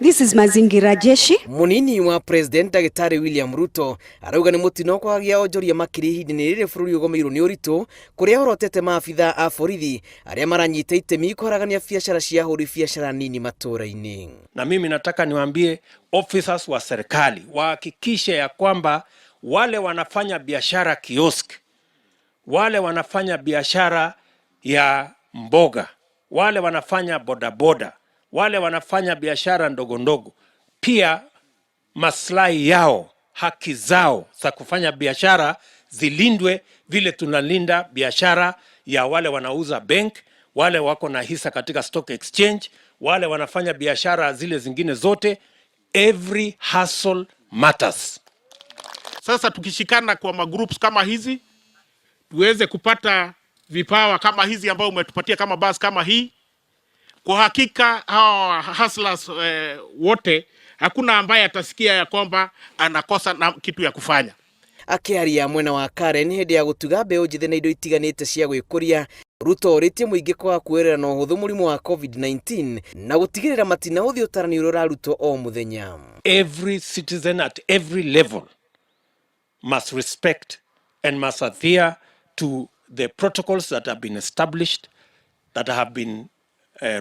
This is Mazingira Jeshi. Munini wa President Ndagĩtarĩ William Ruto arauga nĩ mũtino kwagĩa onjoria makĩria ihinda-inĩ rĩrĩ bũrũri ũgũmĩirwo nĩ ũritũ kũrĩa orotete maabitha a borithi arĩa maranyita itemi kũharagania biacara cia ahũri biacara nini matũũra-inĩ. Na mimi nataka niwaambie officers wa serikali wahakikishe ya kwamba wale wanafanya biashara kiosk, wale wanafanya biashara ya mboga, wale wanafanya bodaboda, wale wanafanya biashara ndogo ndogo, pia maslahi yao, haki zao za kufanya biashara zilindwe vile tunalinda biashara ya wale wanauza bank, wale wako na hisa katika stock exchange, wale wanafanya biashara zile zingine zote. Every hustle matters. Sasa tukishikana kwa magroups kama hizi tuweze kupata vipawa kama hizi ambayo umetupatia kama bus kama hii, kwa hakika hawa hustlers wote hakuna ambaye atasikia ya kwamba anakosa na kitu ya kufanya. Akĩaria mwena wa Karen hĩndĩ ya gũtuga mbeũ njĩthĩ na indo itiganĩte cia gwĩkũria, Ruto orĩtie mũingĩ kwaga kuoerera na ũhũthũ mũrimũ wa COVID-19 na gũtigĩrĩra matinahũthia ũtarani ũrĩa ũrarutwo o mũthenya. Every citizen at every level must respect and must adhere to the protocols that have been established, that have been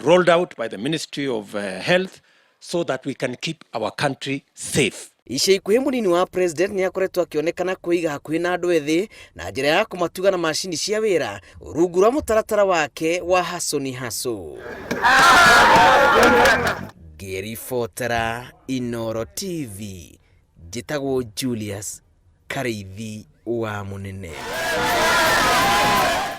rolled out by the Ministry of Health, so that we can keep our country safe. Ica ikuhĩ mũnini wa president nĩ akoretwo akĩonekana kwĩiga hakuhĩ na andũ ethĩ na njĩra ya kũmatuga na macini cia wĩra rungu rwa mũtaratara wake wa haso ni haso. Ngĩribotera Inoro TV, njĩtagwo Julius Karĩithi wa Mũnene.